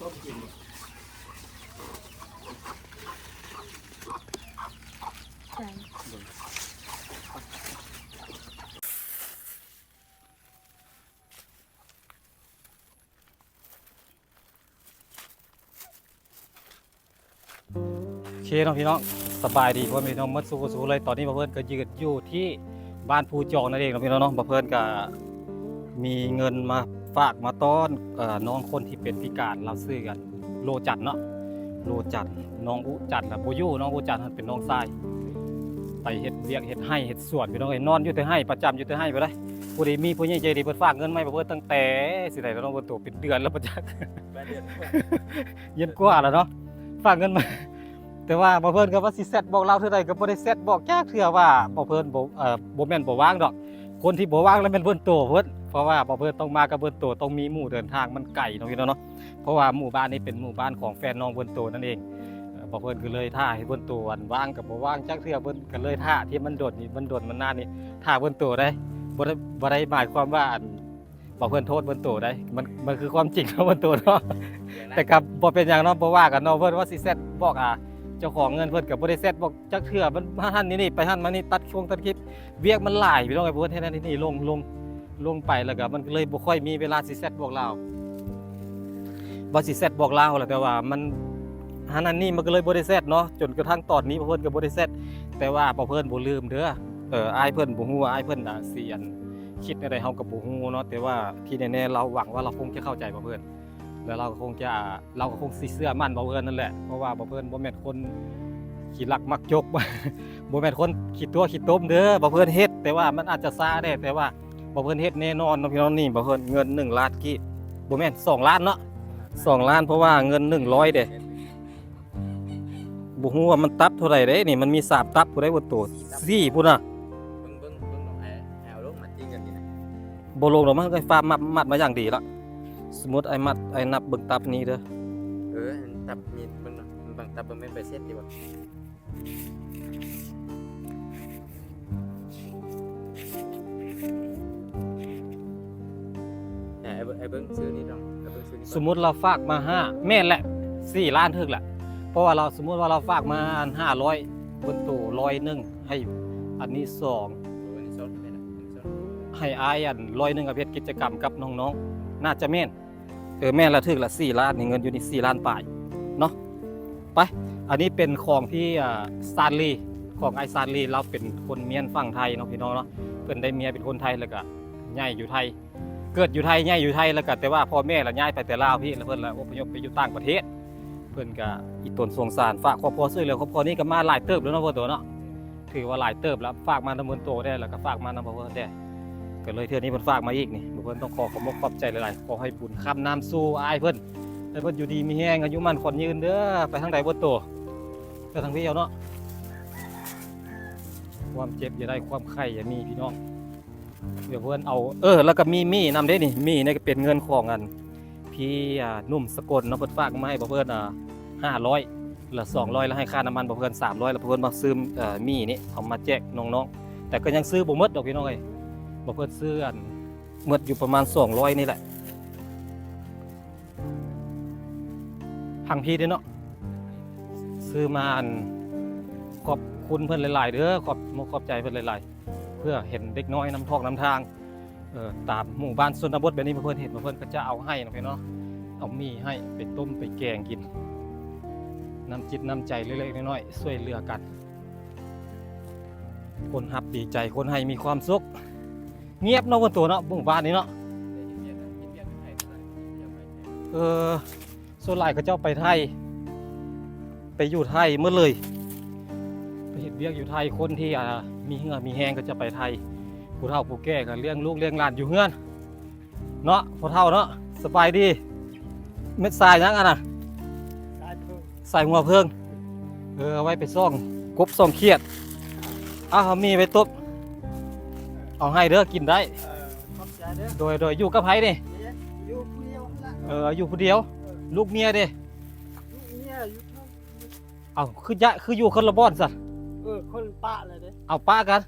ໂອເຄເນາະພີ່ນ້ອງ ສະບາຍດີພໍ່ແມ່ພີ່ນ້ອງໝົດສູ່ຜູ້ສູ່ຄົນເລີຍ. ຕອນນີ້ບ່າວເພິ່ນກໍຢືນຢູ່ທີ່ບ້ານພູຈອງນັ້ນເອງເນາະພີ່ນ້ອງເນາະ. ບ່າວເພິ່ນກໍມີເງິນມາຝາກມາຕ້ອນ ເອີ ນ້ອງຄົນທີ່ເປັນພິການ ລາວຊື່ກັນ ໂລຈັນເນາະ ໂລຈັນ. ນ້ອງອຸຈັນລະບໍ່ຢູ່ ນ້ອງອຸຈັນຫັ້ນເປັນນ້ອງຊາຍ ໄປເຮັດວຽກເຮັດໄຮ່ເຮັດສວນພີ່ນ້ອງເອີຍ. ນອນຢູ່ແຕ່ໄຮ່ ປະຈຳຢູ່ແຕ່ໄຮ່ ບໍ່ໄດ້ ຜູ້ໃດມີຜູ້ໃຫຍ່ໃຈດີເພິ່ນຝາກເງິນມາໃຫ້ບ່າວເພິ່ນຕັ້ງແຕ່ຊິໄດ້ແລ້ວເນາະ ບໍ່ໂຕເປັນເດືອນແລ້ວປະຈັກ ແປດເດືອນ ເດືອນກວ່າແລ້ວເນາະ ຝາກເງິນມາ. ແຕ່ວ່າບ່າວເພິ່ນກໍວ່າຊິແຊັດບອກລາວເທື່ອໃດກໍບໍ່ໄດ້ແຊັດບອກຈັກເທື່ອວ່າບ່າວເພິ່ນບໍ່ ເອີ ບໍ່ແມ່ນບໍ່ວ່າງດອກ. ຄົນທີ່ບໍ່ວ່າງລະແມ່ນເພິ່ນໂຕເພິ່ນ ເພາະວ່າບ່າວເພິ່ນຕ້ອງມາກັບເພິ່ນໂຕ ຕ້ອງມີໝູ່ເດີນທາງ ມັນໄກເນາະພີ່ນ້ອງເນາະ. ເພາະວ່າໝູ່ບ້ານນີ້ເປັນໝູ່ບ້ານຂອງແຟນນ້ອງເພິ່ນໂຕນັ້ນເອງ. ເອີ ບ່າວເພິ່ນກໍເລີຍຖ້າໃຫ້ເພິ່ນໂຕ ອັນ ວ່າງກໍບໍ່ວ່າງຈັກເທື່ອ ເພິ່ນກໍເລີຍຖ້າທີ່ມັນດົນນີ້ ມັນດົນມັນນານນີ້ ຖ້າເພິ່ນໂຕໄດ້ ບໍ່ໄດ້ ບໍ່ໄດ້ໝາຍຄວາມວ່າ ອັນ ບໍ່ເພິ່ນໂທດເພິ່ນໂຕໄດ໋ ມັນ ມັນຄືຄວາມຈິງຂອງເພິ່ນໂຕເນາະ. ແຕ່ກໍບໍ່ເປັນຫຍັງເນາະ ບໍ່ວ່າກັນເນາະ. ເພິ່ນວ່າຊິແຊັດບອກ ອາ ເຈົ້າຂອງເງິນ ເພິ່ນກໍບໍ່ໄດ້ແຊັດບອກຈັກເທື່ອ ມັນມາຫັ້ນນີ້ ໄປຫັ້ນມານີ້ ຕັດຄົງຕັດຄລິບ ວຽກມັນຫຼາຍພີ່ນ້ອງເອີຍ. ເພິ່ນເຮັດນັ້ນເຮັດນີ້ ລົງ ລົງ ລົງໄປ ແລ້ວກໍມັນກໍເລີຍບໍ່ຄ່ອຍມີເວລາຊິແຊັດບອກລາວ ວ່າຊິແຊັດບອກລາວແຫຼະ ແຕ່ວ່າມັນຫັ້ນນັ້ນນີ້ ມັນກໍເລີຍບໍ່ໄດ້ແຊັດເນາະ. ຈົນກະທັ້ງຕອນນີ້ ເພິ່ນກໍບໍ່ໄດ້ແຊັດ ແຕ່ວ່າເພິ່ນບໍ່ລືມເດີ. ເອີ ອ້າຍເພິ່ນບໍ່ຮູ້ວ່າອ້າຍເພິ່ນນະຊິ ອັນ ຄິດແນວໃດເຮົາກໍບໍ່ຮູ້ເນາະ ແຕ່ວ່າທີ່ແນ່ໆ ລາວຫວັງວ່າລາວຄົງຈະເຂົ້າໃຈບ່າວເພິ່ນ ແລະ ລາວກໍຄົງຈະ ລາວກໍຄົງຊິເຊື່ອໝັ້ນບ່າວເພິ່ນນັ້ນແຫຼະ ເພາະວ່າບ່າວເພິ່ນບໍ່ແມ່ນຄົນຂີ້ລັກມັກຈົກ ບໍ່ແມ່ນຄົນຂີ້ຕົວະຂີ້ຕົມເດີ. ບ່າວເພິ່ນເຮັດ ແຕ່ວ່າມັນອາດຈະຊ້າແດ່ ແຕ່ວ່າບ່າວເພິ່ນເຮັດແນ່ນອນເນາະພີ່ນ້ອງ. ນີ້ບ່າວເພິ່ນ ເງິນໜຶ່ງລ້ານກີບ ບໍ່ແມ່ນ ສອງລ້ານເນາະ ສອງລ້ານ ເພາະວ່າເງິນໜຶ່ງຮ້ອຍເດ້. ບໍ່ຮູ້ວ່າມັນຕັບເທົ່າໃດເດ້ນີ້ ມັນມີສາມຕັບພຸ້ນໃດ໋ ບໍ່ໂຕ ສີ່ຕັບ ສີ່ພຸ້ນນະ. ເບິ່ງ ເບິ່ງ ເບິ່ງ ເອົາລົງມາຕີເງິນນີ້ນະ ບໍ່ລົງດອກ ມັນກໍຝາກມັດ ມັດມາຢ່າງດີລະ. ສົມມຸດອ້າຍມັດ ອ້າຍນັບເບິ່ງຕັບນີ້ເດີ. ເອີ ອັນຕັບນີ້ເບິ່ງເນາະ ເບິ່ງຕັບເບິ່ງແມ່ນໃບເສັດຢູ່ບໍ່? ເອີ ອ້າຍເບິ່ງ ອ້າຍເບິ່ງຊື່ນີ້ດອກ ອ້າຍເບິ່ງຊື່ນີ້ ສົມມຸດລາວຝາກມາຫ້າ ແມ່ນແຫຼະ ສີ່ລ້ານຖືກແຫຼະ ເພາະວ່າລາວ ສົມມຸດວ່າລາວຝາກມາອັນຫ້າຮ້ອຍ ເພິ່ນໂຕຮ້ອຍໜຶ່ງ ໃຫ້ອັນນີ້ສອງ ໂອ້ ອັນນີ້ສອງ ແມ່ນລະ ອັນນີ້ສອງ ໃຫ້ອ້າຍອັນຮ້ອຍໜຶ່ງ ເອົາໄປເຮັດກິດຈະກຳກັບນ້ອງໆ ໜ້າຈະແມ່ນ. ເອີ ແມ່ນລະ ຖືກລະ ສີ່ລ້ານນີ້ ເງິນຢູ່ນີ້ສີ່ລ້ານປາຍເນາະ. ໄປ ອັນນີ້ເປັນຂອງທີ່ ອ່າ ສະຕານລີ ຂອງອ້າຍສະຕານລີ ລາວເປັນຄົນມ້ຽນຝັ່ງໄທເນາະ ພີ່ນ້ອງເນາະ. ເພິ່ນໄດ້ເມຍເປັນຄົນໄທ ແລ້ວກະໃຫຍ່ຢູ່ໄທ ເກີດຢູ່ໄທ ໃຫຍ່ຢູ່ໄທ ແລ້ວກະ ແຕ່ວ່າພໍ່ແມ່ລະຍ້າຍໄປແຕ່ລາວພີ້ ແລ້ວເພິ່ນລະອົບພະຍົບໄປຢູ່ຕ່າງປະເທດ. ເພິ່ນກະອີ່ຕົນສົງສານ ຝາກຄອບຄົວ ຊ່ວຍເຫຼືອຄອບຄົວນີ້ກະມາຫຼາຍເຕີບແລ້ວເນາະ ເພິ່ນໂຕເນາະ. ຖືວ່າຫຼາຍເຕີບລະ ຝາກມານຳເພິ່ນໂຕແດ່ ແລ້ວກໍຝາກມານຳເພິ່ນແດ່ ກໍເລີຍເທື່ອນີ້ເພິ່ນຝາກມາອີກນີ້ ເພິ່ນຕ້ອງຂໍຂອບອົກຂອບໃຈຫຼາຍໆ. ຂໍໃຫ້ບຸນຄ້ຳນຳສູ່ອ້າຍເພິ່ນ ໃຫ້ເພິ່ນຢູ່ດີມີແຮງ ອາຍຸໝັ້ນຂວັນຍືນເດີ. ໄປທາງໃດເບິດໂຕ? ໄປທາງນີ້ເນາະ. ຄວາມເຈັບຢ່າໄດ້ ຄວາມໄຂ້ຢ່າມີ ພີ່ນ້ອງ. ດຽວເພິ່ນເອົາ ເອີ ແລ້ວກໍມີ ມີນຳເດ້ນີ້ ມີນີ້ກໍເປັນເງິນຂອງອັນ ພີ່ ອ່າ ໜຸ່ມສະກົນເນາະ ເພິ່ນຝາກມາໃຫ້ບ່າວເພິ່ນ ອ່າ ຫ້າຮ້ອຍ ລະ ສອງຮ້ອຍ ລະໃຫ້ຄ່ານ້ຳມັນບ່າວເພິ່ນ ສາມຮ້ອຍ ລະບ່າວເພິ່ນມາຊື້ ເອີ ມີນີ້ເອົາມາແຈກນ້ອງໆ. ແຕ່ກໍຍັງຊື້ບໍ່ໝົດດອກ ພີ່ນ້ອງເອີຍ. ບ່າວເພິ່ນຊື້ອັນ ໝົດຢູ່ປະມານສອງຮ້ອຍນີ້ແຫຼະ. ພັງພີ້ເດ້ເນາະ ຊື້ມາອັນ ຂອບຄຸນເພິ່ນຫຼາຍໆເດີ ຂອບ ຂອບໃຈເພິ່ນຫຼາຍໆ. ເພື່ອເຫັນເດັກນ້ອຍນຳທອກນຳທາງ ເອີ ຕາມໝູ່ບ້ານຊົນນະບົດແບບນີ້ ເພິ່ນເຫັນ ເພິ່ນກໍຈະເອົາໃຫ້ເນາະ ພີ່ນ້ອງເນາະ ເອົາໝີ່ໃຫ້ ໄປຕົ້ມໄປແກງກິນ. ນ້ຳຈິດນ້ຳໃຈເລັກໆນ້ອຍໆ ຊ່ວຍເຫຼືອກັນ ຄົນຮັບດີໃຈ ຄົນໃຫ້ມີຄວາມສຸກ. ງຽບເນາະ ເພິ່ນໂຕເນາະ ໝູ່ບ້ານນີ້ເນາະ. ເອີ ສ່ວນຫຼາຍເຂົາເຈົ້າໄປໄທ ໄປຢູ່ໄທໝົດເລີຍ ໄປເຮັດວຽກຢູ່ໄທ. ຄົນທີ່ ອ່າ ມີເຫື່ອມີແຮງເຂົາເຈົ້າໄປໄທ ຜູ້ເຖົ້າຜູ້ແກ່ກໍລ້ຽງລູກລ້ຽງຫຼານຢູ່ເຮືອນເນາະ. ພໍ່ເຖົ້າເນາະ ສະບາຍດີ. ແມ່ນສາຍຫຍັງອັນນະ? ສາຍເຜິ້ງ ສາຍຫົວເຜິ້ງ. ເອີ ເອົາໄວ້ໄປສ່ອງກົບສ່ອງຂຽດ. ເອົາ ເອົາມີໄວ້ຕົບ ເອົາໃຫ້ເດີ ກິນໄດ້. ເອີ ຂອບໃຈເດີ. ໂດຍ ໂດຍ. ຢູ່ກັບໃຜນີ້? ຢູ່ຜູ້ດຽວຫັ້ນລະ. ເອີ ຢູ່ຜູ້ດຽວ. ເອີ ລູກເມຍເດ? ລູກເມຍຢູ່ເທິງ. ເອົ້າ ຄືຢະ ຄືຢູ່ຄົນລະບ່ອນຊັ້ນ? ເອີ ຄົນປະແລ້ວເດ້. ເອົາ ປະກັນ.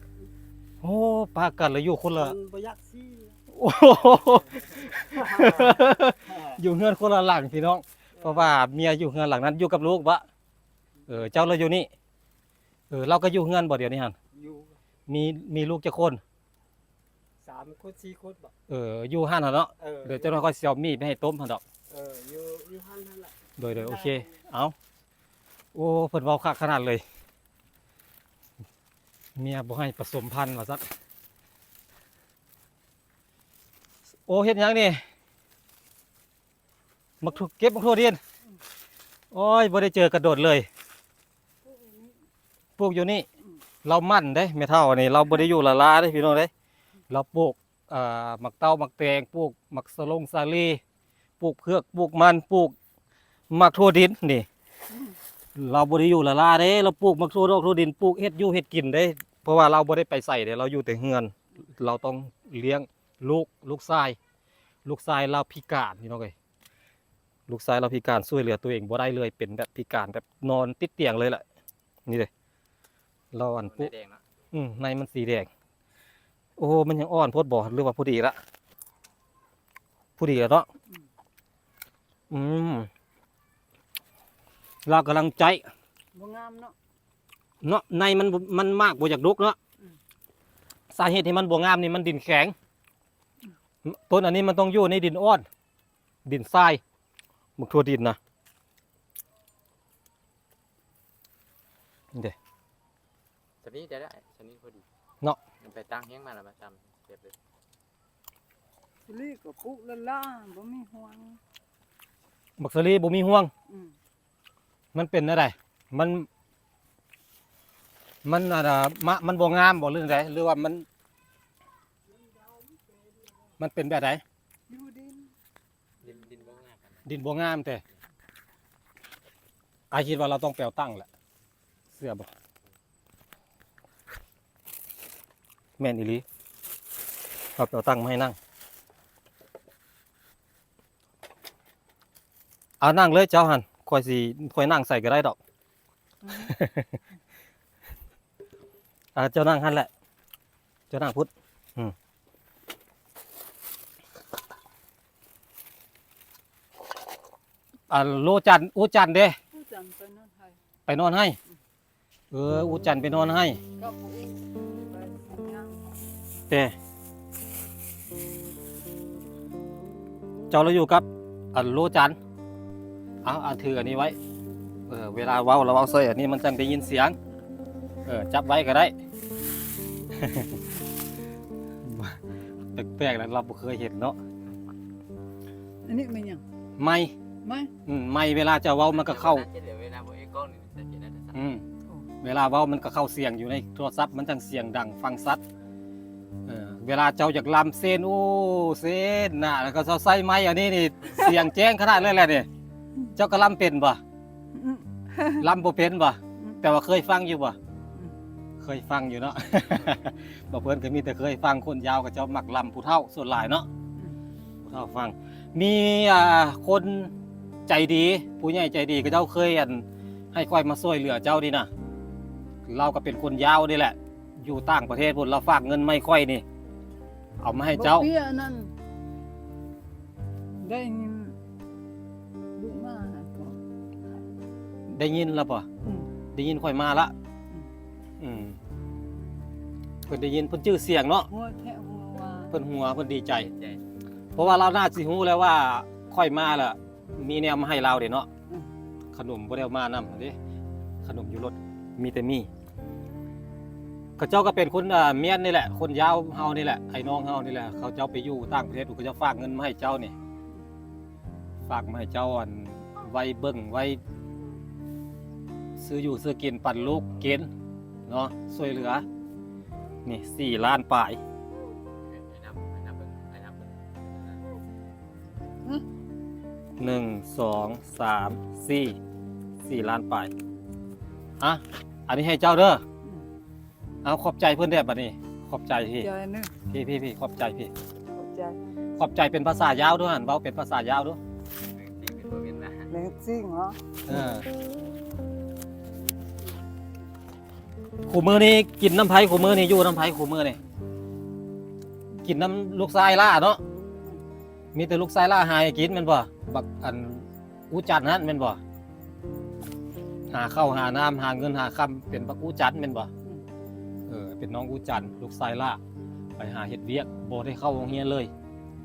ໂອ້ ປະກັນແລ້ວຢູ່ຄົນລະ ມັນບໍ່ຢາກຊີ້. ໂອ້ໂຫ ຢູ່ເຮືອນຄົນລະຫຼັງ ພີ່ນ້ອງ. ເພາະວ່າເມຍຢູ່ເຮືອນຫຼັງນັ້ນ ຢູ່ກັບລູກບໍ? ເອີ ເຈົ້າລະຢູ່ນີ້? ເອີ ລາວກໍຢູ່ເຮືອນບໍດຽວນີ້ຫັ້ນ? ຢູ່. ມີ ມີລູກຈັກຄົນ? ສາມຄົນ ສີ່ຄົນບໍ? ເອີ ຢູ່ຫັ້ນຫັ້ນເນາະ? ເອີ ດຽວຈັກໜ່ອຍຂ້ອຍຊິເອົາໝີ່ໄປໃຫ້ຕົ້ມຫັ້ນດອກ. ເອີ ຢູ່ ຢູ່ຫັ້ນຫັ້ນລະ. ໂດຍ ໂດຍ ໂອເຄ. ເອົ້າ ໂອ້ ເພິ່ນເວົ້າຄັກຂະໜາດເລີຍ ເມຍບໍ່ໃຫ້ປະສົມພັນວ່າຊັ້ນ. ໂອ້ ເຮັດຫຍັງນີ້? ໝາກຖົ່ວ ເກັບໝາກຖົ່ວດິນ. ໂອ້ຍ ບໍ່ໄດ້ເຈີກັນດົນເລີຍ. ປູກຢູ່ນີ້. ລາວໝັ່ນເດ້ ແມ່ເຖົ້າອັນນີ້ ລາວບໍ່ໄດ້ຢູ່ລ້າໆເດ້ພີ່ນ້ອງເດ້. ລາວປູກ ເອີ ໝາກເຕົ້າ ໝາກແຕງ ປູກໝາກສະຫຼົງສາລີ ປູກເຜືອກ ປູກມັນ ປູກໝາກຖົ່ວດິນນີ້. ລາວບໍ່ໄດ້ຢູ່ລ້າໆເດ້ ລາວປູກໝາກຖົ່ວດອກຖົ່ວດິນ ປູກເຮັດຢູ່ເຮັດກິນເດ້. ເພາະວ່າລາວບໍ່ໄດ້ໄປໃສເດ້ ລາວຢູ່ແຕ່ເຮືອນ. ລາວຕ້ອງລ້ຽງລູກ ລູກຊາຍ ລູກຊາຍລາວພິການພີ່ນ້ອງເອີຍ. ລູກຊາຍລາວພິການ ຊ່ວຍເຫຼືອຕົວເອງບໍ່ໄດ້ເລີຍ ເປັນແບບພິການແບບນອນຕິດຕຽງເລີຍແຫຼະ. ນີ້ເດ້ ລາວອັນປຸ ໃນມັນສີແດງ. ໂອ້ ມັນຍັງອ່ອນໂພດບໍ ຫຼືວ່າພໍດີລະ? ພໍດີລະເນາະ. ອືມ ລາວກຳລັງໃຈ ບໍ່ງາມເນາະ. ເນາະ ໃນມັນ ມັນໝາກບໍ່ຢາກດົກເນາະ. ສາເຫດທີ່ມັນບໍ່ງາມນີ້ມັນດິນແຂງ. ຕົ້ນອັນນີ້ມັນຕ້ອງຢູ່ໃນດິນອ່ອນ ດິນຊາຍ ໝາກຖົ່ວດິນນະ. ນີ້ເດ້ ສຳນີ້ໄດ້ລະ ສຳນີ້ພໍດີເນາະ. ໄປຕ່າງແຮງມາລະ ມາຕຳແຊບເລີຍ. ສາລີກໍປູກລ້າໆ ບໍ່ມີຫ່ວງ. ບັກສາລີບໍ່ມີຫ່ວງ. ອືມ ມັນເປັນແນວໃດ? ມັນ ມັນ ອັນນະ ມະ ມັນບໍ່ງາມບໍ ຫຼືແນວໃດ? ຫຼືວ່າມັນ ມັນເປັນແບບໃດ? ຢູ່ດິນ ດິນ ດິນບໍ່ງາມ ດິນບໍ່ງາມແທ້. ອ້າຍຄິດວ່າລາວຕ້ອງໄປເອົາຕັ່ງແຫຼະ ເຊື່ອບໍ່? ແມ່ນອີ່ຫຼີ ເອົາ ເອົາຕັ່ງມາໃຫ້ນັ່ງ. ເອົານັ່ງເລີຍເຈົ້າຫັ້ນ ຂ້ອຍຊິ ຂ້ອຍນັ່ງໃສ່ກໍໄດ້ດອກ. ອ່າ ເຈົ້ານັ່ງຫັ້ນແຫຼະ ເຈົ້ານັ່ງພຸ້ນ. ອືມ ອັນ ໂລຈັນ ອູຈັນເດ້? ອູຈັນໄປນອນໄຮ່ ໄປນອນໄຮ່. ເອີ ອູຈັນໄປນອນໄຮ່ ແຕ່ເຈົ້າລະຢູ່ກັບ ອັນ ໂລຈັນ. ເອົາ ອັນ ຖືອັນນີ້ໄວ້ ເອີ ເວລາເວົ້າລະເວົ້າໃສ່ອັນນີ້ມັນຈັ່ງໄດ້ຍິນສຽງ. ເອີ ຈັບໄວ້ກໍໄດ້. ແປກໆ ລະ ລາວບໍ່ເຄີຍເຫັນເນາະ. ອັນນີ້ແມ່ນຫຍັງ? ໄມ້. ໄມ້? ອືມ ໄມ້ ເວລາເຈົ້າເວົ້າມັນກໍເຂົ້າ ອືມ ເວລາເວົ້າມັນກໍເຂົ້າສຽງຢູ່ໃນໂທລະສັບ ມັນຈັ່ງສຽງດັງຟັງຊັດ. ເອີ ເວລາເຈົ້າຢາກລຳເຊນ ໂອ້ ເຊນນະ ແລ້ວກໍເຈົ້າໃຊ້ໄມ້ອັນນີ້ນີ້ ສຽງແຈ້ງຂະໜາດເລີຍແຫຼະນີ້. ເຈົ້າກໍລຳເປັນບໍ່? ອືມ ລຳບໍ່ເປັນບໍ່? ອືມ ແຕ່ວ່າເຄີຍຟັງຢູ່ບໍ່? ອືມ ເຄີຍຟັງຢູ່ເນາະ. ບໍ່ເພິ່ນກໍມີແຕ່ເຄີຍຟັງ ຄົນຍາວເຂົາເຈົ້າມັກລຳ ຜູ້ເຖົ້າສ່ວນຫຼາຍເນາະ. ອືມ ຜູ້ເຖົ້າຟັງ ມີ ອ່າ ຄົນໃຈດີ ຜູ້ໃຫຍ່ໃຈດີ ເຂົາເຈົ້າເຄີຍ ອັນ ໃຫ້ຂ້ອຍມາຊ່ວຍເຫຼືອເຈົ້ານີ້ນະ. ລາວກໍເປັນຄົນຍາວນີ້ແຫຼະ ຢູ່ຕ່າງປະເທດພຸ້ນ ລາວຝາກເງິນມາໃຫ້ຂ້ອຍນີ້ ເອົາມາໃຫ້ເຈົ້າ. ບໍ່ເປັນອັນນັ້ນ ໄດ້ຍິນລູກມາຫັ້ນກໍ ໄດ້ຍິນລະບໍ່? ອືມ ໄດ້ຍິນຂ້ອຍມາລະ. ອືມ ອືມ ເພິ່ນໄດ້ຍິນ ເພິ່ນຈື່ສຽງເນາະ ຫົວແທະຫົວວ່າ ເພິ່ນຫົວ ເພິ່ນດີໃຈ ເພິ່ນດີໃຈ. ເພາະວ່າລາວໜ້າຊິຮູ້ແລ້ວວ່າຂ້ອຍມາລະ ມີແນວມາໃຫ້ລາວເດ້ເນາະ. ອືມ ຂະໜົມບໍ່ໄດ້ເອົາມານຳເດ້ ຂະໜົມຢູ່ລົດມີແຕ່ໝີ່. ເຂົາເຈົ້າກໍເປັນຄົນ ເອີ ມຽນນີ້ແຫຼະ ຄົນຍາວເຮົານີ້ແຫຼະ ໄອ້ນ້ອງເຮົານີ້ແຫຼະ ເຂົາເຈົ້າໄປຢູ່ຕ່າງປະເທດ ເຂົາເຈົ້າຝາກເງິນມາໃຫ້ເຈົ້ານີ້ ຝາກມາໃຫ້ເຈົ້າ ອັນ ໄວ້ເບິ່ງ ໄວ້ຊື້ຢູ່ຊື້ກິນ ປັນລູກກິນເນາະ ຊ່ວຍເຫຼືອ. ນີ້ ສີ່ລ້ານປາຍ. ໜຶ່ງ ສອງ ສາມ ສີ່ ສີ່ລ້ານປາຍ. ອ່ະ ອັນນີ້ໃຫ້ເຈົ້າເດີ. ອືມ ເອົາ ຂອບໃຈເພິ່ນແດ່ບັດນີ້ ຂອບໃຈພີ່ ຂອບໃຈເດີ ພີ່ ພີ່ ຂອບໃຈພີ່ ຂອບໃຈ ຂອບໃຈເປັນພາສາຍາວດູຫັ້ນ ເວົ້າເປັນພາສາຍາວດູ. ເລື່ອງຈິງເນາະ. ເອີ ຄູ່ມື້ນີ້ກິນນຳໃຜ? ຄູ່ມື້ນີ້ຢູ່ນຳໃຜ? ຄູ່ມື້ນີ້ກິນນຳລູກຊາຍຫຼ້າເນາະ. ມີແຕ່ລູກຊາຍຫຼ້າຫາໃຫ້ກິນແມ່ນບໍ່? ບັກອັນ ອູຈັນຫັ້ນແມ່ນບໍ່? ຫາເຂົ້າຫານ້ຳ ຫາເງິນຫາຄຳ ເປັນບັກອູຈັນແມ່ນບໍ່? ອືມ ເອີ ເປັນນ້ອງອູຈັນ ລູກຊາຍຫຼ້າ ໄປຫາເຮັດວຽກ ບໍ່ໄດ້ເຂົ້າໂຮງຮຽນເລີຍ.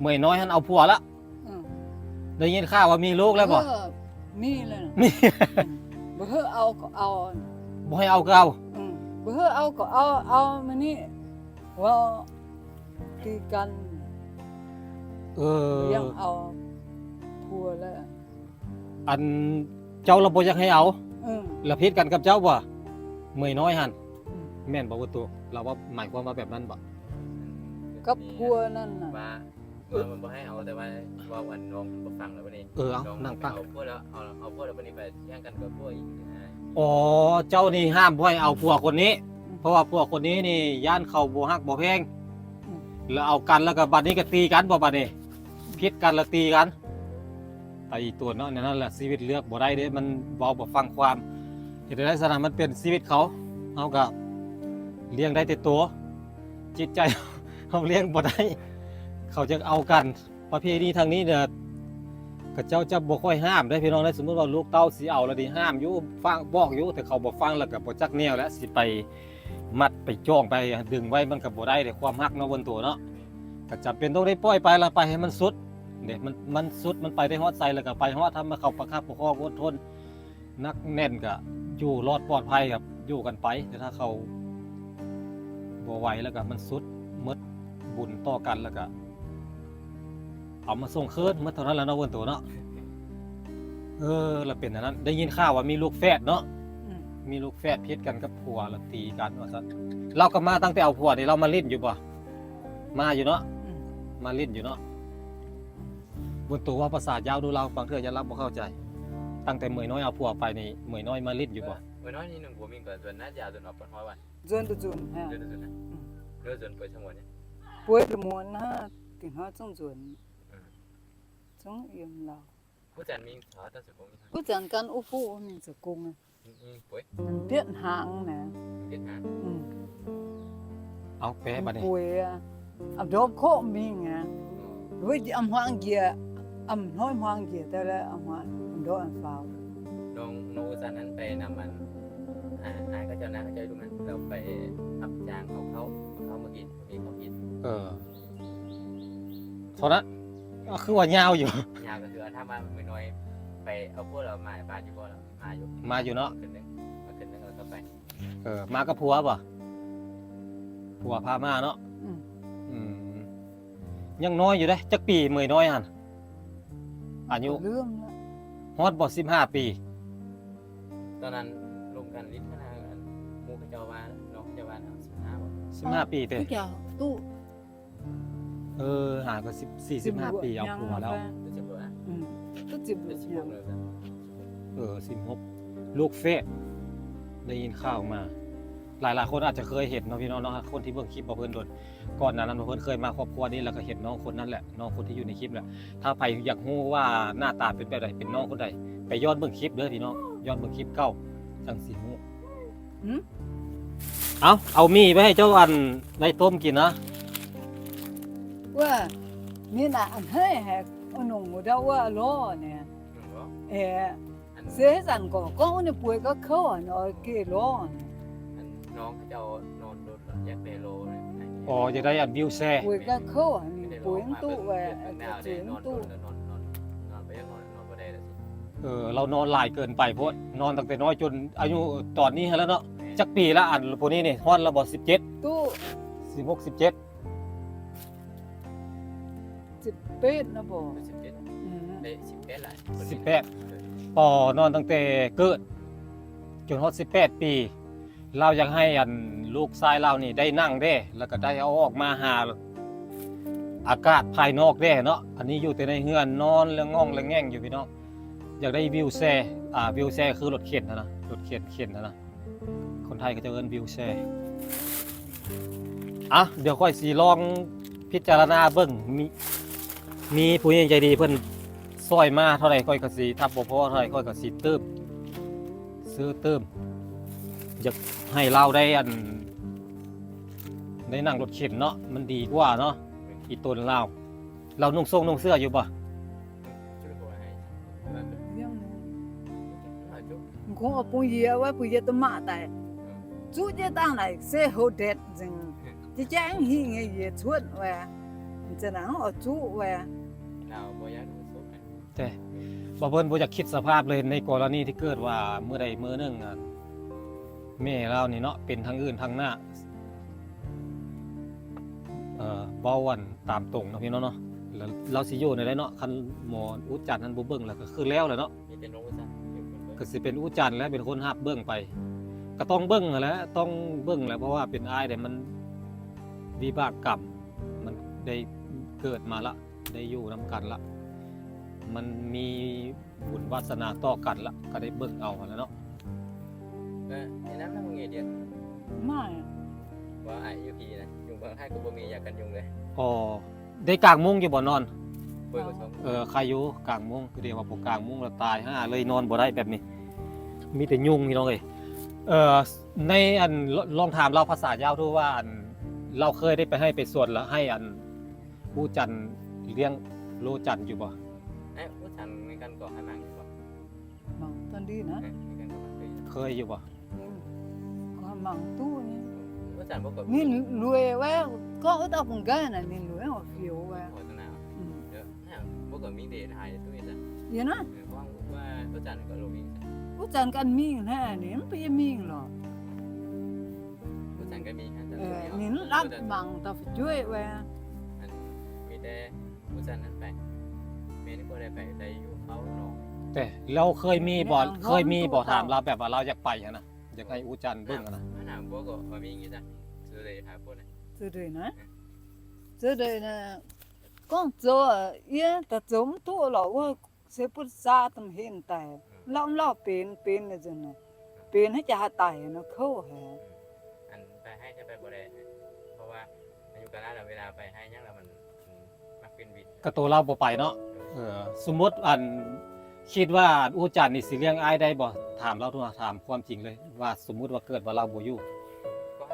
ເໝີຍນ້ອຍຫັ້ນເອົາຜົວລະ. ອືມ ໄດ້ຍິນຂ່າວວ່າມີລູກແລ້ວບໍ່? ເອີ ມີແລ້ວນະ ມີ ອືມ ບໍ່ໃຫ້ເອົາກໍເອົາ ບໍ່ໃຫ້ເອົາກໍເອົາ. ອືມ ບໍ່ໃຫ້ເອົາກໍເອົາ ເອົາມານີ້ ເວົ້າຕີກັນ. ເອີ ບໍ່ຢາກເອົາຜົວແລ້ວ. ອັນເຈົ້າລະບໍ່ຢາກໃຫ້ເອົາ? ເອີ ລະຜິດກັນກັບເຈົ້າບໍ່? ເໝີຍນ້ອຍຫັ້ນ. ອືມ ແມ່ນບໍ່ ບໍ່ໂຕ? ລາວເວົ້າໝາຍຄວາມວ່າແບບນັ້ນບໍ່? ກັບຜົວນັ້ນນະ ວ່າ ວ່າມັນບໍ່ໃຫ້ເອົາ ແຕ່ວ່າເວົ້າອັນນ້ອງບໍ່ຟັງແລ້ວບັດນີ້. ເອີ ເອົາ ນ້ອງນັ່ງຟັງ ເອົາຜົວແລ້ວ ເອົາ ເອົາຜົວແລ້ວບັດນີ້ໄປຖຽງກັນກັບຜົວອີກນະ. ອໍ ເຈົ້ານີ້ຫ້າມບໍ່ໃຫ້ເອົາຜົວຄົນນີ້ ອືມ ເພາະວ່າຜົວຄົນນີ້ນີ້ຢ້ານເຂົາບໍ່ຮັກບໍ່ແພງ ອືມ ແລ້ວເອົາກັນ ແລ້ວກໍບັດນີ້ກໍຕີກັນບໍ່ ບັດນີ້ຜິດກັນແລ້ວຕີກັນ. ໄປຕົວເນາະ ແນວນັ້ນແຫຼະ ຊີວິດເລືອກບໍ່ໄດ້ເດ້ ມັນເວົ້າບໍ່ຟັງຄວາມ. ເຮັດໄດ້ຊັ້ນນະ ມັນເປັນຊີວິດເຂົາ ເຮົາກໍລ້ຽງໄດ້ແຕ່ໂຕ ຈິດໃຈເຮົາລ້ຽງບໍ່ໄດ້ ເຂົາຈະເອົາກັນ. ປະເພນີທາງນີ້ເນຍ ເຂົາເຈົ້າຈະບໍ່ຄ່ອຍຫ້າມເດ້ພີ່ນ້ອງເດ້. ສົມມຸດວ່າລູກເຕົ້າຊິເອົາລະນີ້ ຫ້າມຢູ່ ຟັງ ບອກຢູ່ ແຕ່ເຂົາບໍ່ຟັງ ແລ້ວກໍບໍ່ຈັກແນວແຫຼະ ຊິໄປມັດໄປຈ້ອງໄປດຶງໄວ້ ມັນກໍບໍ່ໄດ້ເດ້ ຄວາມຮັກເນາະ ເບິ່ງໂຕເນາະ. ກໍຈຳເປັນຕ້ອງໄດ້ປ່ອຍໄປ ແລ້ວໄປໃຫ້ມັນສຸດເດ້ ມັນ ມັນສຸດ ມັນໄປໄດ້ຮອດໃສ ແລ້ວກໍໄປຮອດ. ຖ້າວ່າເຂົາປະຄັບປະຄອງ ອົດທົນ ໜັກແໜ້ນກະຢູ່ລອດປອດໄພ ກັບຢູ່ກັນໄປ. ແຕ່ຖ້າເຂົາບໍ່ໄຫວແລ້ວກະມັນສຸດໝົດບຸນຕໍ່ກັນ ແລ້ວກະເອົາມາສົ່ງຄືນໝົດເທົ່ານັ້ນແຫຼະເນາະ ເບິ່ງໂຕເນາະ. ເອີ ລະເປັນອັນນັ້ນ ໄດ້ຍິນຂ່າວວ່າມີລູກແຝດເນາະ. ອືມ ມີລູກແຝດຜິດກັນກັບຜົວ ລະຕີກັນວ່າຊັ້ນ. ລາວກໍມາຕັ້ງແຕ່ເອົາຜົວນີ້ ລາວມາຫຼິ້ນຢູ່ບໍ່? ມາຢູ່ເນາະ. ອືມ ມາຫຼິ້ນຢູ່ເນາະ. ບຸນໂຕເວົ້າພາສາຍາວດູລາວ ບາງເທື່ອຢ້ານລາວບໍ່ເຂົ້າໃຈ. ຕັ້ງແຕ່ເໝີຍນ້ອຍເອົາຜົວໄປນີ້ ເໝີຍນ້ອຍມາຫຼິ້ນຢູ່ບໍ່? ເໝີຍນ້ອຍນີ້ໜຶ່ງຜົວມີກໍ ເດືອນໜ້າຈະເອົາຕົນອອກເພິ່ນຮອດວ່າ ເດືອນຕຸຈຸນ ເດືອນຕຸຈຸນນະ. ອືມ ເດືອນຕຸຈຸນໄປສະຫງວນນີ້ ປ່ວຍກະມ່ວນນະ ຕິງຮອດສົງຈວນ ອືມ ສົງອຽມລາວ ຜູ້ຈັນມີສາວຕາສະກົງ ຜູ້ຈັນກັນ ໂອ້ໂຫ ມີສະກົງ. ອືມ ອືມ ປ່ວຍ ມັນປ່ຽນຫາງນະ ປ່ຽນຫາງ ອືມ ເອົາແປະບັດນີ້ ປ່ວຍອະ ອຳດອກໂຄມີງະ ໂອ້ຍ ອຳຫວາງເກຍ ອຳນ້ອຍຫວາງເກຍ ແຕ່ລະອຳຫວາງ ອຳດອກອຳຟາວ. ນ້ອງ ນ້ອງອຸສັນນັ້ນໄປນຳອັນ ອາ ອາຍເຂົາເຈົ້ານະ ເຂົາເຈົ້າຢູ່ນຳ ແລ້ວໄປຮັບຈ້າງເອົາເຂົ້າ ເອົາເຂົ້າມາກິນ ມີເຂົ້າກິນ ເອີ. ເທົ່ານັ້ນ ກໍຄືວ່າຍາວຢູ່ ຍາວກໍຄືວ່າ ຖາມວ່າເມຍນ້ອຍໄປເອົາຜົວແລ້ວມາບ້ານຢູ່ບໍ່? ລະມາຢູ່ ມາຢູ່ເນາະ ຄືນໜຶ່ງ ຄືນໜຶ່ງແລ້ວກໍໄປ ເອີ ມາກັບຜົວບໍ່? ຜົວພາມາເນາະ. ອືມ ອືມ ຍັງນ້ອຍຢູ່ເດ້. ຈັກປີເມຍນ້ອຍຫັ້ນ? ອາຍຸ ລືມລະ ຮອດບໍ່? ສິບຫ້າປີ. ຕອນນັ້ນລົມກັນລິດຂະໜາດ ໝູ່ເຂົາເຈົ້າວ່າ ນ້ອງເຂົາເຈົ້າວ່າ ສິບຫ້າບໍ່? ສິບຫ້າປີເດ້ ເຈົ້າຕູ້ ເອີ ຫາກໍສິບສີ່ ສິບຫ້າປີ ເອົາຜົວແລ້ວ. ອືມ ກໍສິບຫົກ ເອີ ສິບຫົກ ລູກແຝດ ໄດ້ຍິນຂ່າວມາ. ຫຼາຍໆຄົນອາດຈະເຄີຍເຫັນເນາະ ພີ່ນ້ອງເນາະ ຄົນທີ່ເບິ່ງຄລິບບ່າວເພິ່ນດົນ ກ່ອນໜ້ານັ້ນ ເພິ່ນເຄີຍມາຄອບຄົວນີ້ ແລ້ວກໍເຫັນນ້ອງຄົນນັ້ນແຫຼະ ນ້ອງຄົນທີ່ຢູ່ໃນຄລິບແຫຼະ. ຖ້າໃຜຢາກຮູ້ວ່າໜ້າຕາເປັນແບບໃດ ເປັນນ້ອງຄົນໃດ ໄປຍ້ອນເບິ່ງຄລິບເດີພີ່ນ້ອງ ຍ້ອນເບິ່ງຄລິບເກົ່າ ຈັ່ງຊິຮູ້. ຫືມ ເອົາ ເອົາໝີ່ໄປໃຫ້ເຈົ້າ ອັນ ໄວ້ຕົ້ມກິນນະ. ວ່າ ມີນະ ອັນເຮີຍ ໃຫ້ອະໜຸງໝູດາວ່າລໍແນ່ ເອີ. ເສຍສັນກໍ ກໍອະນຸປວຍກໍເຂົາ ອັນ ເອົາເກລໍ ອັນ ນ້ອງເຂົາເຈົ້ານອນລົດ ຢາກໄດ້ລໍ. ອໍ ຢາກໄດ້ອັນວິວແຊ ປວຍກໍເຂົາ ອັນນີ້ປວຍຕູ້ວ່າ ອັນ ນອນ ນອນ ນອນ ນອນ ນອນໄປ ນອນ ນອນບໍ່ໄດ້ລະ. ເອີ ລາວນອນຫຼາຍເກີນໄປໂພດ ນອນຕັ້ງແຕ່ນ້ອຍຈົນອາຍຸຕອນນີ້ຫັ້ນແຫຼະເນາະ. ແມ່ນ ຈັກປີລະ ອັນຜູ້ນີ້ນີ້ ຮອດລະບໍ່? ສິບເຈັດ ຕູ້ ສິບຫົກ ສິບເຈັດ ສິບແປດນະບໍ່? ສິບເຈັດ ອືມ ໄດ້ສິບແປດລະ ສິບແປດ ເອີ ປໍ ນອນຕັ້ງແຕ່ເກີດຈົນຮອດສິບແປດປີ. ລາວຢາກໃຫ້ ອັນ ລູກຊາຍລາວນີ້ໄດ້ນັ່ງເດ້ ແລ້ວກໍໄດ້ເອົາອອກມາຫາອາກາດພາຍນອກເດ້ເນາະ. ອັນນີ້ຢູ່ແຕ່ໃນເຮືອນ ນອນລະງ່ອງລະແງ່ງຢູ່ພີ່ນ້ອງ. ຢາກໄດ້ວິວແຊ ອາ ວິວແຊຄືລົດເຂັນຫັ້ນນະ ລົດເຂັນ ເຂັນຫັ້ນນະ ຄົນໄທເຂົາເຈົ້າເອີ້ນວິວແຊ. ອ່ະ ດຽວຂ້ອຍຊິລອງພິຈາລະນາເບິ່ງ ມີ ມີຜູ້ໃຫຍ່ໃຈດີເພິ່ນຊ່ອຍມາເທົ່າໃດ ຂ້ອຍກໍຊິ ຖ້າບໍ່ພໍເທົ່າໃດ ຂ້ອຍກໍຊິຕື່ມ ຊື້ຕື່ມ. ຢາກໃຫ້ລາວໄດ້ ອັນ ໄດ້ນັ່ງລົດເຂັນເນາະ ມັນດີກວ່າເນາະ ອີ່ຕົນລາວ. ລາວນຸ່ງໂສ້ງນຸ່ງເສື້ອຢູ່ບໍ່? ຍັງ Bon, a bon, ye wa, bon, ye de ma dai. Zu ye dang lai, se ho det zeng. Ye jang hi nge ye chuan wa. Zeng na, o zu wa. ລາວບໍ່ຢາກຮູ້ສົບ ແຕ່ບໍ່ ເພິ່ນບໍ່ຢາກຄິດສະພາບເລີຍ ໃນກໍລະນີທີ່ເກີດວ່າມື້ໃດມື້ໜຶ່ງ ອັນ ແມ່ລາວນີ້ເນາະ ເປັນທາງອື່ນທາງໜ້າ ເອີ ເວົ້າ ອັນ ຕາມຕົງເນາະ ພີ່ນ້ອງເນາະ ລາວ ລາວຊິຢູ່ແນວໃດເນາະ ຄັນໝໍອູຈັນຫັ້ນບໍ່ເບິ່ງ ແລ້ວກໍຄືແລ້ວແຫຼະເນາະ ມີແຕ່ໜໍອູຈັນ ກໍຊິເປັນອູຈັນແຫຼະ ເປັນຄົນຮັບເບິ່ງໄປ ກໍຕ້ອງເບິ່ງຫັ້ນແຫຼະ ຕ້ອງເບິ່ງແຫຼະ ເພາະວ່າເປັນອ້າຍເດ້ ມັນວິບາກກຳ ມັນໄດ້ເກີດມາລະ ໄດ້ຢູ່ນຳກັນລະ ມັນມີບຸນວາສະໜາຕໍ່ກັນລະ ກໍໄດ້ເບິ່ງເອົາຫັ້ນແຫຼະເນາະ. ເອີ ແນະນຳນຳເອເດຍ ມາ ວ່າອາຍຸພີນະ ຍຸງບາງທ້າຍກໍບໍ່ມີຢາກັນຍຸງເລີຍ. ອໍ ໄດ້ກາງມຸ້ງຢູ່ບໍ່ນອນ? ເອີ ໄຄຢູ່ ກາງມຸ້ງ ຄືເດວ່າບໍ່ກາງມຸ້ງລະຕາຍຫ່າເລີຍ ນອນບໍ່ໄດ້ແບບນີ້ ມີແຕ່ຍຸງ ພີ່ນ້ອງເອີຍ. ເອີ ໃນອັນ ລ- ລອງຖາມລາວພາສາຍາວດູວ່າ ອັນ ລາວເຄີຍໄດ້ໄປໄຮ່ໄປສວນລະໃຫ້ອັນ ອູຈັນລ້ຽງໂລຈັນຢູ່ບໍ່? ເອະ ອູຈັນມີການກໍໃຫ້ໝັງຢູ່ບໍ່? ໝັງຕອນດີນະ ເອີ ມີການກໍໃຫ້ໝັງຢູ່ ເຄີຍຢູ່ບໍ່? ອືມ ກໍໃຫ້ໝັງຕູ້ນີ້ ອູຈັນບໍ່ກໍ ນີ້ລວຍແວ່ ກໍອຶດອອກກັນນະ ນີ້ລວຍອອກຜິວແວ່ ໂຄສະນາ ອືມ ເດີ ບໍ່ກໍມີເດທາຍຕູ້ນີ້ຊະ ເດນະ ເອີ ເພາະວ່າອູຈັນກໍລົງນີ້ຊະ ອູຈັນກໍອັນມີນະ ນີ້ມັນໄປມີນລະ ອູຈັນກໍມີ ເອີ ນີ້ລັບໝັງຕາຝື່ນຈ້ວຍແວ່ ອັນ ມີແຕ່ ຜູ້ຊັ້ນນັ້ນໄປ ແມ່ນບໍ່ໄດ້ໄປ ໄດ້ຢູ່ເຝົ້າໜອງ ແຕ່ລາວເຄີຍມີບໍ່ ເຄີຍມີບໍ່ ຖາມລາວແບບວ່າລາວຢາກໄປຫັ້ນນະ ຢາກໃຫ້ອູຈັນເບິ່ງຫັ້ນນະ ອັນນະບໍ່ກໍວ່າມີຢ່າງນີ້ຊະ ຊິໄດ້ຖາມຄົນນະ ຊິໄດ້ນະ ຊິໄດ້ນະ ກອງໂຈເອຍ ຕາໂຈມໂຕລາວວ່າ ເສຍປຸດຊາຕຳເຫັນແຕ່ ລາວ ລາວເປັນ ເປັນຈັ່ງນັ້ນ ເປັນໃຫ້ຈະຫາຕາຍນະ ເຂົາແຮ ອັນໄປໃຫ້ຈະໄປບໍ່ໄດ້ ເພາະວ່າ ອາຍຸກາລະລະເວລາໄປໃຫ້ຫຍັງລະມັນ ມັນມັກເປັນວິນ ກະໂຕລາວບໍ່ໄປເນາະ ເອີ ສົມມຸດອັນ ຄິດວ່າອູຈັນນີ້ຊິລ້ຽງອ້າຍໄດ້ບໍ່? ຖາມລາວໂທ ຖາມຄວາມຈິງເລີຍວ່າ ສົມມຸດວ່າເກີດວ່າລາວບໍ່ຢູ່ ກໍ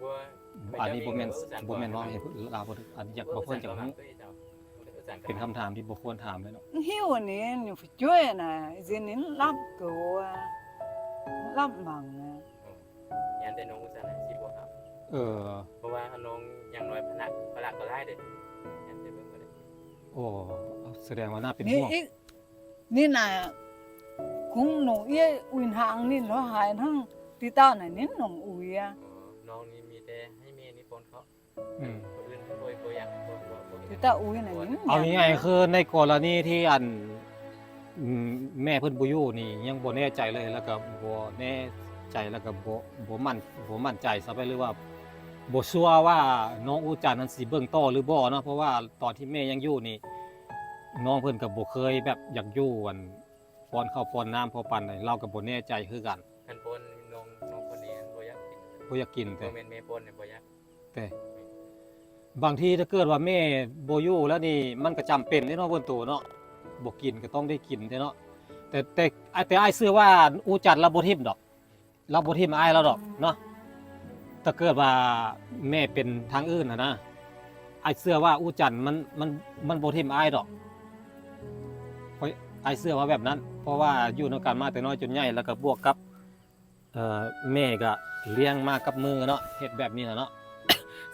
ບໍ່ ອັນນີ້ບໍ່ແມ່ນ ບໍ່ແມ່ນເວົ້າໃຫ້ລາວບໍ່ຖືກ ອັນຢາກ ບໍ່ຄວນຢາກຮູ້ ເປັນຄຳຖາມທີ່ບໍ່ຄວນຖາມເລີຍເນາະ ຫິວອັນນີ້ ຫິວຈວຍນະ ຊິນິນລັບໂຕ ລັບໝັງນະ ຢ້ານແຕ່ນ້ອງອຸດສັນຊິບໍ່ຮັບ ເອີ ເພາະວ່ານ້ອງຍັງນ້ອຍພະນະ ພະລະກໍຫຼາຍເດ້ ຢ້ານແຕ່ເບິ່ງບໍ່ໄດ້ ໂອ້ ສະແດງວ່າໜ້າເປັນຫ່ວງ ນີ້ນະ ຄົງໜູເອຍ ອຸຍຫາງນີ້ລະຫາຍທັງຕິຕານະ ນີ້ໜອງອຸຍອະ ອໍ ນ້ອງນີ້ມີແຕ່ໃຫ້ແມ່ນີ້ປ້ອນເຂົ້າ ອືມ ຜູ້ອື່ນບໍ່ ບໍ່ຢາກ ບໍ່ ບໍ່ ບໍ່ ຄືຕາອຸຍນະ ເອົາງ່າຍໆຄືໃນກໍລະນີທີ່ອັນ ອືມ ແມ່ເພິ່ນບໍ່ຢູ່ນີ້ ຍັງບໍ່ແນ່ໃຈເລີຍ ແລ້ວກໍບໍ່ແນ່ໃຈ ແລ້ວກໍບໍ່ ບໍ່ໝັ້ນ ບໍ່ໝັ້ນໃຈຊະໄປ ຫຼືວ່າບໍ່ຊົວວ່ານ້ອງອູຈັນນັ້ນຊິເບິ່ງຕໍ່ຫຼືບໍ່ເນາະ ເພາະວ່າຕອນທີ່ແມ່ຍັງຢູ່ນີ້ ນ້ອງເພິ່ນກໍບໍ່ເຄີຍແບບຢາກຢູ່ອັນ ປ້ອນເຂົ້າປ້ອນນ້ຳພໍປານໃດ ລາວກໍບໍ່ແນ່ໃຈຄືກັນ ຄັນປ້ອນນ້ອງ ນ້ອງຄົນນີ້ບໍ່ຢາກກິນ ບໍ່ຢາກກິນແຕ່ ບໍ່ແມ່ນແມ່ປ້ອນນີ້ບໍ່ຢາກ ແຕ່ບາງທີຖ້າເກີດວ່າແມ່ບໍ່ຢູ່ແລ້ວນີ້ ມັນກໍຈຳເປັນເດ້ເນາະ ເພິ່ນໂຕເນາະ ບໍ່ກິນກໍຕ້ອງໄດ້ກິນເດ້ເນາະ ແຕ່ ແຕ່ ແຕ່ອ້າຍເຊື່ອວ່າອູຈັນລາວບໍ່ຖິ້ມດອກ ລາວບໍ່ຖິ້ມອ້າຍລາວດອກເນາະ ຖ້າເກີດວ່າແມ່ເປັນທາງອື່ນຫັ້ນນະ ອ້າຍເຊື່ອວ່າອູຈັນມັນ ມັນ ມັນບໍ່ຖິ້ມອ້າຍດອກ ຂ້ອຍ ອ້າຍເຊື່ອວ່າແບບນັ້ນ ເພາະວ່າຢູ່ນຳກັນມາແຕ່ນ້ອຍຈົນໃຫຍ່ ແລ້ວກໍບວກກັບ ເອີ ແມ່ກໍລ້ຽງມາກັບມືເນາະ ເຮັດແບບນີ້ແຫຼະເນາະ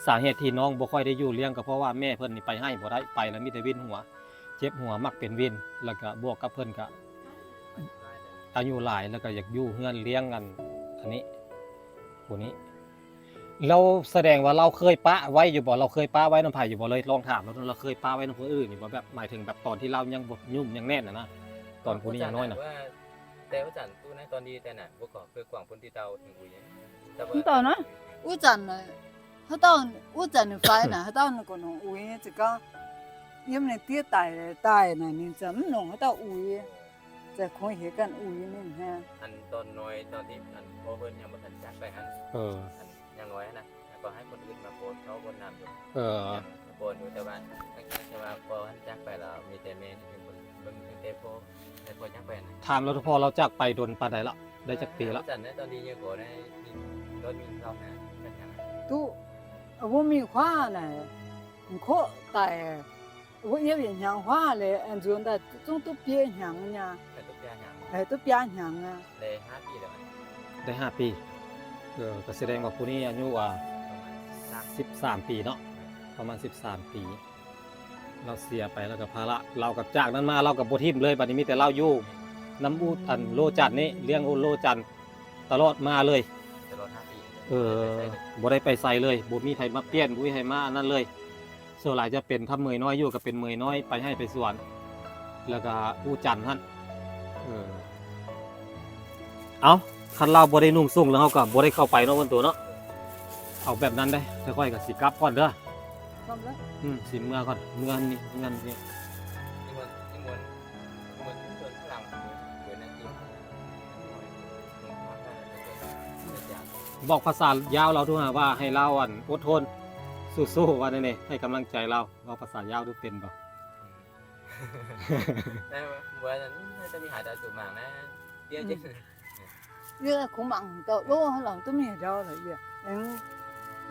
ສາເຫດທີ່ນ້ອງບໍ່ຄ່ອຍໄດ້ຢູ່ລ້ຽງ ກໍເພາະວ່າແມ່ເພິ່ນນີ້ໄປໃຫ້ບໍ່ໄດ້ ໄປແລ້ວມີແຕ່ວິນຫົວ ເຈັບຫົວ ມັກເປັນວິນ ແລ້ວກໍບວກກັບເພິ່ນກໍອາຍຸຫຼາຍ ແລ້ວກໍຢາກຢູ່ເຮືອນລ້ຽງອັນ ອັນນີ້ ຜູ້ນີ້ ລາວສະແດງວ່າລາວເຄີຍປະໄວ້ຢູ່ບໍ່? ລາວເຄີຍປະໄວ້ນຳໃຜຢູ່ບໍ່? ເລີຍລອງຖາມລາວ ລາວເຄີຍປະໄວ້ນຳຜູ້ອື່ນຢູ່ບໍ່? ແບບ ໝາຍເຖິງແບບຕອນທີ່ລາວຍັງບໍ່ຫຍຸ້ມຍັງແໜ້ນນະ ຕອນຜູ້ນີ້ຍັງນ້ອຍນະ ແຕ່ວ່າຈັນຕູ້ໃນຕອນນີ້ແຕ່ນະ ບໍ່ຂໍເພື່ອກວາງພົນທີ່ເຕົ້າເຖິງອຸຍ ແຕ່ວ່າ ຕອນນະ ອູຈັນນະ ເຮົາຕ້ອງອູຈັນໄຟນະ ເຮົາຕ້ອງກໍນ້ອງອຸຍ ຈະກໍຢ້ຽມໃນເຕ້ຍຕາຍ ຕາຍນະ ນີ້ຈະນ້ອງເຮົາຕ້ອງອຸຍ ຈະຄົງເຮັດກັນອຸຍນີ້ນະ ອັນຕອນນ້ອຍ ຕອນທີ່ອັນພໍ່ເພິ່ນຍັງບໍ່ທັນຈາກໄປຫັ້ນ ເອີ ອັນຍັງນ້ອຍຫັ້ນນະ ແລ້ວກໍໃຫ້ຄົນອື່ນມາປ້ອນເຂົ້າປ້ອນນ້ຳຢູ່ ເອີ ປ້ອນຢູ່ ແຕ່ວ່າ ແຕ່ວ່າພໍ່ຫັ້ນຈາກໄປແລ້ວ ມີແຕ່ແມ່ທີ່ເປັນຄົນເບິ່ງ ຕັ້ງແຕ່ພໍ່ ແຕ່ພໍ່ຈາກໄປນະ ຖາມລາວ ພໍ່ລາວຈາກໄປດົນປານໃດລະ? ໄດ້ຈັກປີລະ? ອາ ຕອນນີ້ຍັງບໍ່ໄດ້ມີລົດມີເຂົ້ານະ ເປັນຫຍັງ ຕູ້ ອາ ບໍ່ມີຄວານະ ໂຄຕາຍ ບໍ່ເອວຫຍັງຄວາແລະ ອັນຈວນດາ ຈົ່ງຕຸເປຍຫຍັງຍາ ໄປຕຸເປຍຫຍັງ ໃຜຕົວປຽຫຍັງອະ? ໄດ້ຫ້າປີແລ້ວ. ໄດ້ຫ້າປີ. ເອີ ກໍສະແດງວ່າຜູ້ນີ້ອາຍຸ ອ່າ ປະມານສິບສາມ ສິບສາມປີເນາະ, ປະມານສິບສາມປີ. ລາວເສຍໄປ ແລ້ວກໍພາລະ ລາວກໍຈາກນັ້ນມາ ລາວກໍບໍ່ຖິ້ມເລີຍ. ບັດນີ້ມີແຕ່ລາວຢູ່ນຳອູດ ອັນ ໂລຈັນນີ້ ລ້ຽງໂລຈັນຕະຫຼອດມາເລີຍ ຕະຫຼອດຫ້າປີ. ເອີ ບໍ່ໄດ້ໄປໃສເລີຍ ບໍ່ໄດ້ໄປໃສເລີຍ ບໍ່ມີໃຜມາປ່ຽນ ບໍ່ມີໃຜມາອັນນັ້ນເລີຍ. ສ່ວນຫຼາຍຈະເປັນ ຖ້າເໝີຍນ້ອຍຢູ່ກໍເປັນເໝີຍນ້ອຍໄປໄຮ່ໄປສວນ ແລ້ວກໍອູ່ຈັນຫັ້ນ. ເອີ ເອົ້າ ຄັນລາວບໍ່ໄດ້ນຸ່ງສົ້ງແລ້ວ ເຮົາກໍບໍ່ໄດ້ເຂົ້າໄປເນາະ ເພິ່ນໂຕເນາະ. ເອົາແບບນັ້ນເດ້ ຂ້ອຍກໍຊິກັບກ່ອນເດີ. ກັບແລ້ວ? ອືມ ຊິເມືອກ່ອນ ເມືອນີ້ ເມືອນີ້. ບອກພາສາຍາວລາວດູຫາວ່າ ໃຫ້ລາວ ອັນ ອົດທົນ ສູ້ໆ ວ່າແນວນີ້ ໃຫ້ກຳລັງໃຈລາວ. ເວົ້າພາສາຍາວດູເປັນບໍ່? ແຕ່ວ່າ ບໍ່ ນັ້ນ ຈະມີຫາດາສຸມາງນະ ເດ ອືມ ເດ ຄຸມັງເຕົາໂລ ລາວຕ້ອງມີດາວລະເອີຍ.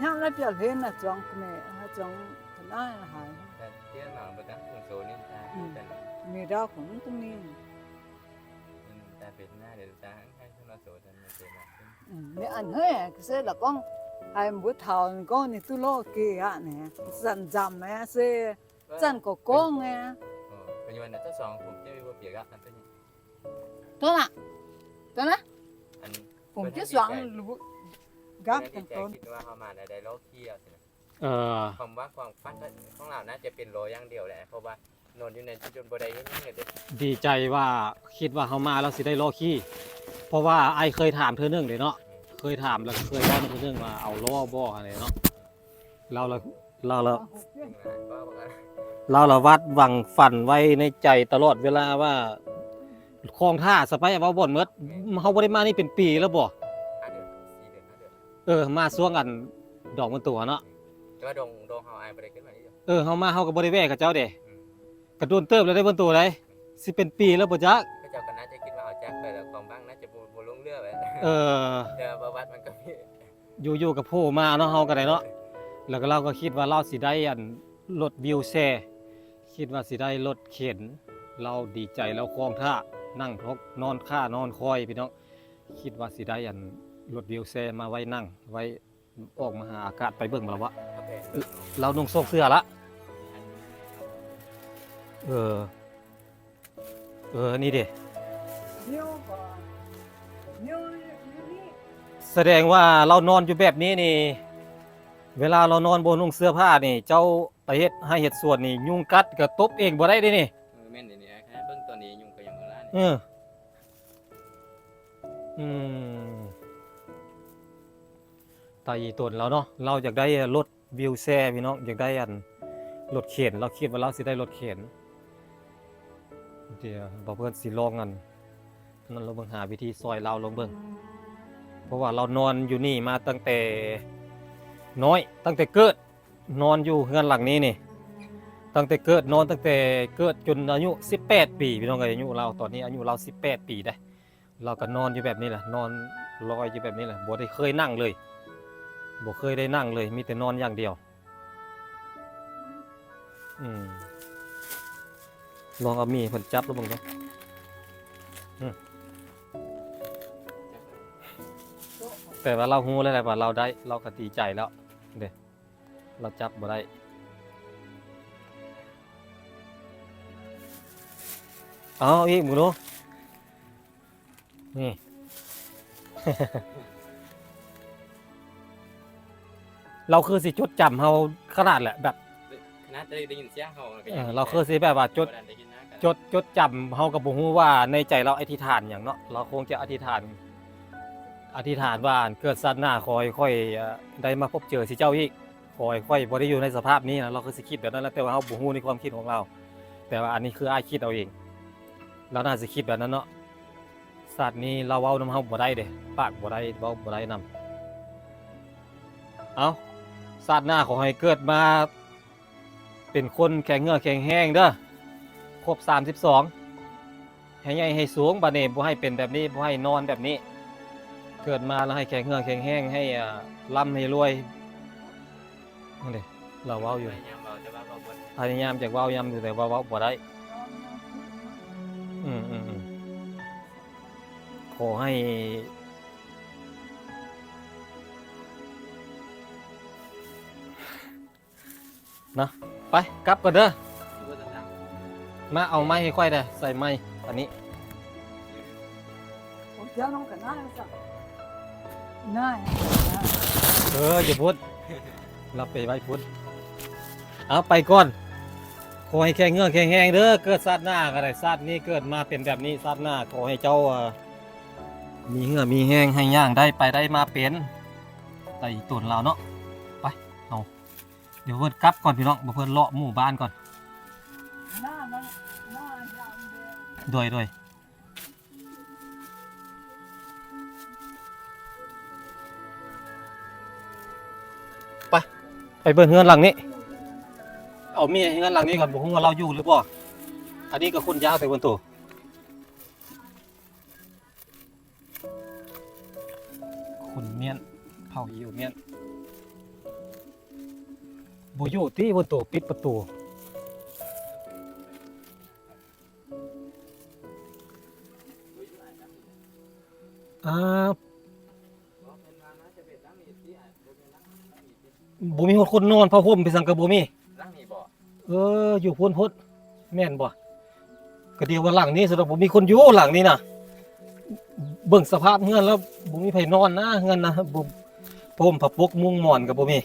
ຍັງລະປຽນເຫັນນະ ຈອງແມ່ ຈອງຄະນາລະຫາຍ ແຕ່ຕຽນມາບໍ່ຕັ້ງໂຊນີ້ ອືມ ມີດາວຂອງຕົງນີ້ ອືມ ຕາເປັນໜ້າເດ ຕາ ອືມ ແມ່ອັນເຮີຍ ເສຍລະກອງ ໃຫ້ບຸດເຖົ້າກອງນີ້ຕຸໂລເກອະນີ້ ສັນຈຳແມ່ເສ ສັນກໍກອງແມ່. ເອີ ປັດຈຸບັນເຈົ້າສອງຜົມເຈົ້າບໍ່ປຽກອະ ອັນຕົວນີ້ ຕົວນະ ຕົວນະ ອັນ ຜົມຈະສອງ ກັບກັນຕົນ ຄິດວ່າເຮົາມາໄດ້ລໍເຄີຍຊິນະ. ເອີ ຄວາມຫວັງ ຄວາມຝັນຂອງລາວນະ ຈະເປັນລໍຢ່າງດຽວແຫຼະ ເພາະວ່າ ນອນຢູ່ໃນທີ່ຈົນບໍ່ໄດ້ເຮັດຫຍັງເລີຍເດ້. ດີໃຈວ່າຄິດວ່າເຮົາມາແລ້ວຊິໄດ້ລໍຂີ່ ເພາະວ່າອ້າຍເຄີຍຖາມເທື່ອໜຶ່ງເດ້ເນາະ ເຄີຍຖາມ ແລ້ວກໍເຄີຍເວົ້ານຳເທື່ອໜຶ່ງວ່າເອົາລໍ້ບໍ່ຫັ້ນເດ້ເນາະ. ລາວລະ ລາວລະ ລາວລະວາດຫວັງຝັນໄວ້ໃນໃຈຕະຫຼອດເວລາວ່າ ຂອງຖ້າສະໄປເວົ້າບ່ອນໝົດ ເຮົາບໍ່ໄດ້ມານີ້ເປັນປີແລ້ວບໍ່? ຫ້າເດືອນ ສີ່ເດືອນ ຫ້າເດືອນ. ເອີ ມາຊ່ວງອັນດອງມັນຕົວເນາະ ແຕ່ວ່າດອງ ດອງເຮົາອ້າຍບໍ່ໄດ້ຂຶ້ນມານີ້. ເອີ ເຮົາມາເຮົາກໍບໍ່ໄດ້ແວ່ເຂົາເຈົ້າເດ້ ອືມ ກະດົນເຕີບແລ້ວເດ້ເພິ່ນໂຕໃດ ອືມ ຊິເປັນປີແລ້ວບໍ່ຈັກ. ເຂົາເຈົ້າກໍໜ້າຈະຄິດວ່າເຮົາຈັກໄປແລ້ວ ຄວາມຫວັງໜ້າຈະບໍ່ ບໍ່ລົງເຫຼືອໄປ. ເອີ ແຕ່ວ່າປະຫວັດມັນກໍມີ ຢູ່ໆກໍໂຜ່ມາເນາະ ເຮົາກໍໄດ້ເນາະ. ແລ້ວກໍລາວກໍຄິດວ່າລາວຊິໄດ້ອັນລົດວີວແຊ ຄິດວ່າຊິໄດ້ລົດເຂັນ ລາວດີໃຈ ລາວຄອງຖ້າ ນັ່ງທົກ ນອນຂ້າ ນອນຄອຍ ພີ່ນ້ອງ. ຄິດວ່າຊິໄດ້ອັນລົດວີວແຊມາໄວ້ນັ່ງ ໄວ້ ອອກມາຫາອາກາດ ໄປເບິ່ງລາວວະ ລາວນຸ່ງໂຊກເສື້ອລະ. ເອີ ເອີ ນີ້ເດ ສະແດງວ່າລາວນອນຢູ່ແບບນີ້ນີ້ ເວລາລາວນອນບໍ່ນຸ່ງເສື້ອຜ້ານີ້ ເຈົ້າໄປເຮັດໄຮ່ເຮັດສວນນີ້ ຍຸງກັດກໍຕົບເອງບໍ່ໄດ້ເດ້ນີ້. ເອີ ແມ່ນເດນີ້ ເບິ່ງຕອນນີ້ຍຸງກໍຍັງບໍ່ລາດ. ເອີ ອືມ ຕາອີຕົນລາວເນາະ ລາວຢາກໄດ້ລົດວີວແຊ ພີ່ນ້ອງ ຢາກໄດ້ອັນລົດເຂັນ ລາວຄິດວ່າລາວຊິໄດ້ລົດເຂັນ. ດຽວບ່າວເພິ່ນຊິລອງອັນນັ້ນລອງເບິ່ງ ຫາວິທີຊ່ອຍລາວລອງເບິ່ງ ເພາະວ່າລາວນອນຢູ່ນີ້ມາຕັ້ງແຕ່ນ້ອຍ ຕັ້ງແຕ່ເກີດ ນອນຢູ່ເຮືອນຫຼັງນີ້ນີ້ ຕັ້ງແຕ່ເກີດ ນອນຕັ້ງແຕ່ເກີດຈົນອາຍຸສິບແປດປີ ພີ່ນ້ອງເອີຍ. ອາຍຸລາວ ຕອນນີ້ອາຍຸລາວສິບແປດປີເດ້. ລາວກໍນອນຢູ່ແບບນີ້ແຫຼະ ນອນລອຍຢູ່ແບບນີ້ແຫຼະ ບໍ່ໄດ້ເຄີຍນັ່ງເລີຍ ບໍ່ເຄີຍໄດ້ນັ່ງເລີຍ ມີແຕ່ນອນຢ່າງດຽວ. ອືມ ລອງເອົາມີດໃຫ້ເພິ່ນຈັບລອງເບິ່ງເດີ. ອືມ ແຕ່ວ່າລາວຮູ້ແລ້ວແຫຼະວ່າລາວໄດ້ ລາວກໍດີໃຈແລ້ວເດ້. ລາວຈັບບໍ່ໄດ້. ເອົາອີກ ເບິ່ງດູ ນີ້ ລາວຄືຊິຈົດຈຳເຮົາຂະໜາດແຫຼະ ແບບ ຂະໜາດໄດ້ຍິນສຽງເຮົາ ເອີ ລາວຄືຊິແບບວ່າຈົດ ຈົດ ຈົດຈຳ ເຮົາກໍບໍ່ຮູ້ວ່າໃນໃຈລາວອະທິຖານຫຍັງເນາະ. ລາວຄົງຈະອະທິຖານ ອະທິຖານວ່າ ເກີດຊາດໜ້າຂໍໃຫ້ຂ້ອຍ ເອີ ໄດ້ມາພົບເຈີຊິເຈົ້າອີກ ຂໍໃຫ້ຂ້ອຍບໍ່ໄດ້ຢູ່ໃນສະພາບນີ້ນະ. ລາວຄືຊິຄິດແບບນັ້ນແຫຼະ ແຕ່ວ່າເຮົາບໍ່ຮູ້ໃນຄວາມຄິດຂອງລາວ. ແຕ່ວ່າອັນນີ້ຄືອ້າຍຄິດເອົາເອງ ລາວໜ້າຊິຄິດແບບນັ້ນເນາະ. ຊາດນີ້ລາວເວົ້ານຳເຮົາບໍ່ໄດ້ເດ້ ປາກບໍ່ໄດ້ ເວົ້າບໍ່ໄດ້ນຳ. ເອົ້າ ຊາດໜ້າຂໍໃຫ້ເກີດມາເປັນຄົນແຂງເຫື່ອແຂງແຮງເດີ ຄົບສາມສິບສອງ ໃຫ້ໃຫຍ່ໃຫ້ສູງ ບາດນີ້ບໍ່ໃຫ້ເປັນແບບນີ້ ບໍ່ໃຫ້ນອນແບບນີ້ ເກີດມາແລ້ວໃຫ້ແຂງເຫື່ອແຂງແຮງ ໃຫ້ ເອີ ລ່ຳໃຫ້ລວຍ. ນັ້ນເດ້ ລາວເວົ້າຢູ່ ພະຍາຍາມເວົ້າ ແຕ່ວ່າເວົ້າບໍ່ໄດ້ ພະຍາຍາມຢາກເວົ້ານຳຢູ່ ແຕ່ວ່າເວົ້າບໍ່ໄດ້. ອືມ ອືມ ອືມ. ຂໍໃຫ້ ນະ ໄປ ກັບກ່ອນເດີ. ມາເອົາໄມ້ໃຫ້ຂ້ອຍແດ່ ໃສ່ໄມ້ອັນນີ້. ເອີ ຢູ່ພຸ້ນ ລັບໄປໄວ້ພຸ້ນ. ເອົາ ໄປກ່ອນ. ຂໍໃຫ້ແຂງເຫື່ອແຂງແຮງເດີ ເກີດຊາດໜ້າກໍໄດ້ ຊາດນີ້ເກີດມາເປັນແບບນີ້ ຊາດໜ້າຂໍໃຫ້ເຈົ້າ ເອີ ມີເຫື່ອມີແຮງ ໃຫ້ຍ່າງໄດ້ ໄປໄດ້ ມາເປັນ ໄດ້ອີຕົນລາວເນາະ. ໄປ ເຮົາ ດຽວເພິ່ນກັບກ່ອນພີ່ນ້ອງ ບໍ່ ເພິ່ນເລາະໝູ່ບ້ານກ່ອນ. ໂດຍ ໂດຍ ໄປ ໄປເບິ່ງເຮືອນຫຼັງນີ້. ເອົາເມຍເຮືອນຫຼັງນີ້ກ່ອນ ບໍ່ຮູ້ວ່າລາວຢູ່ຫຼືບໍ່. ອັນນີ້ກໍຄົນຍາວແຕ່ເບິ່ງໂຕ ຄົນມ້ຽນ ເຜົ່າອີ່ຢູ່ມ້ຽນ ບໍ່ຢູ່ຕິ ບໍ່ໂຕ ປິດປະຕູ. ອ່າ ບໍ່ມີຮອດຄົນນອນ ຜ້າຫົ່ມໄປສັງກໍບໍ່ມີ. ຫຼັງນີ້ບໍ່? ເອີ ຢູ່ພຸ້ນພຸ້ນ ແມ່ນບໍ່? ກໍດຽວວ່າຫຼັງນີ້ ສະດອກ ບໍ່ມີຄົນຢູ່ຫຼັງນີ້ນະ. ເບິ່ງສະພາບເຮືອນແລ້ວ ບໍ່ມີໃຜນອນນະ ເຮືອນນະ ບໍ່ ຜ້າຫົ່ມ ຜ້າປົກ ມຸ້ງໝອນກໍບໍ່ມີ.